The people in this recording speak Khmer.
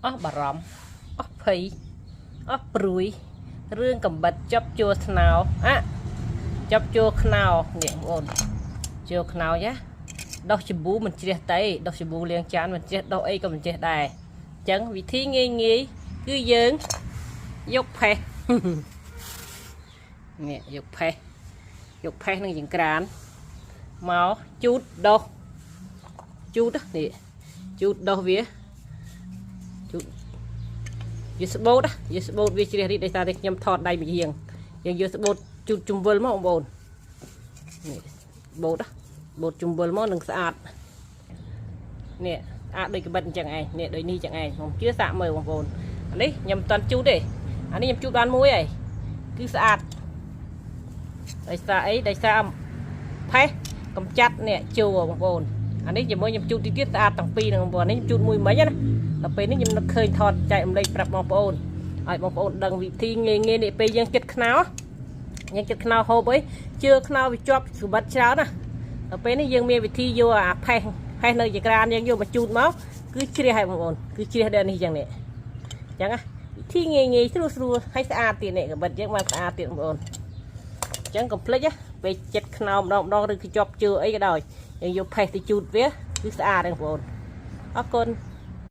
អស់បារម្ភអស់ភ័យអស់ព្រួយរឿងកំបិតចប់ជួស្នោអាចប់ជួខ្នោនេះបងប្អូនជួខ្នោចាដោះសាប៊ូមិនជ្រះទេដោះសាប៊ូលាងចានមិនជ្រះដោះអីក៏មិនជ្រះដែរអញ្ចឹងវិធីងាយងាយគឺយើងយកផេះ នេះយកផេះយកផេះនឹងចង្ក្រានមកជូតដោះជូតនេះជូតដោះវាជូតយកស្បូតយកស្បូតវាជ្រះរីដោយសារតែខ្ញុំថតដៃមួយហៀងយើងយកស្បូតជូតជំវិលមកបងប្អូននេះបូតបូតជំវិលមកនឹងស្អាតនេះស្អាតដូចកបិតអញ្ចឹងឯងនេះដូចនេះអញ្ចឹងឯងខ្ញុំជឿសាកមើលបងប្អូនអានេះខ្ញុំមិនតាន់ជូតទេអានេះខ្ញុំជូតបានមួយហើយគឺស្អាតដោយសារអីដោយសារផេះកំចាត់នេះជួបងប្អូនអានេះជាមួយខ្ញុំជូតទីទៀតស្អាតទាំងពីរហ្នឹងបងប្អូននេះខ្ញុំជូតមួយមិញណាដល់ពេលនេះខ្ញុំនឹកឃើញថតចែករំលែកប្រាប់បងប្អូនឲ្យបងប្អូនដឹងវិធីងាយងាយនេះពេលយើងចិត្តខ្នោយើងចិត្តខ្នោហូបអីជឿខ្នោវាជាប់សម្បត្តិច្រើនណាដល់ពេលនេះយើងមានវិធីយកអាផេះផេះនៅចក្រានយើងយកមកជូតមកគឺជ្រះហើយបងប្អូនគឺជ្រះដល់នេះចឹងនេះចឹងណាវិធីងាយងាយស្រួលស្រួលហើយស្អាតទៀតនេះកបិតយើងបានស្អាតទៀតបងប្អូនចឹងកុំភ្លេចណាពេលចិត្តខ្នោម្ដងម្ដងឬគឺជាប់ជឿអីក៏ដោយយើងយកផេះទៅជូតវាគឺស្អាតហ្នឹងបងប្អូនអរគុណ។